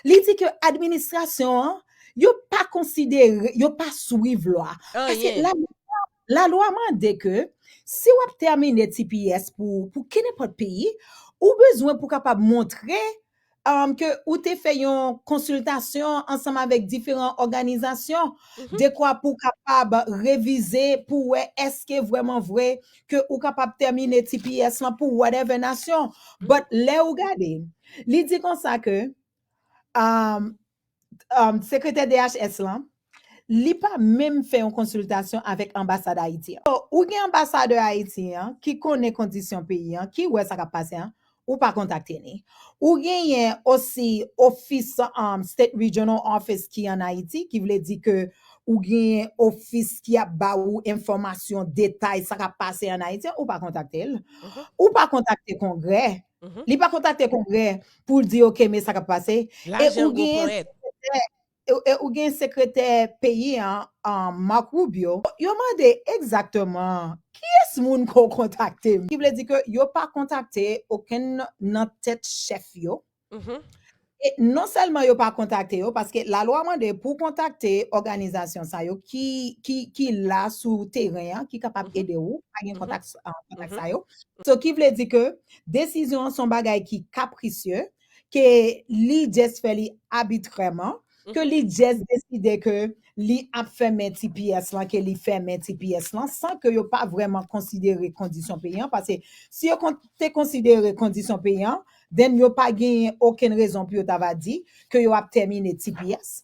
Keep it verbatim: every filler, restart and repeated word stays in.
Li di ke administrasyon an, yo pa konsidere, yo pa swiv lwa. Paske lalwa mande ke si w ap tèmine T P S pou, pou kenenpòt peyi, ou bezwen pou kapab montre um, ke ou te fè yon konsiltasyon ansanm avèk diferan òganizasyon, dekwa pou kapab revize, pou wè èske vrèman vre ke ou kapab tèmine T P S lan pou whatever nasyon. But lè ou gade, li di konsa ke um, um, sekretè D H S lan, li pa menm fè yon konsiltasyon avèk anbasad Ayiti an. So, ou gen anbasadè Ayiti an ki konnen kondisyon peyi an, ki wè sa k ap pase an, ou pa kontakte ni. Ou genyen osi ofis um, State Regional Office ki an Ayiti, ki vle di ke ou genyen ofis ki ap ba ou enfòmasyon detay sa k ap pase an Ayiti an, ou pa kontakte l. Ou pa kontakte Kongrè. Li pa kontakte Kongrè pou l di, "Ok, men sa k ap pase." E ou gen sekretè, e, e ou gen sekretè peyi an, an, Mark Rubio. Yo mande egzakteman kiyès moun ke w kontakte. Ki vle di ke yo pa kontakte okenn nan tèt chèf yo. E non sèlman yo pa kontakte yo, paske lalwa mande pou kontakte òganizasyon sa yo ki, ki, ki la sou teren an, ki kapab ede ou, pa gen kontak, ah, kontak sa yo. So, ki vle di ke desizyon an se yon bagay ki kaprisye, ke li just fè li abitrèman, ke li just deside ke li ap fèmen T P S lan, ke li fèmen T P S lan, san ke yo pa vrèman konsidere kondisyon peyi an, paske si yo kon-, te konsidere kondisyon peyi an, then yo pa genyen okenn rezon pou yo ta va di ke yo ap tèmine T P S.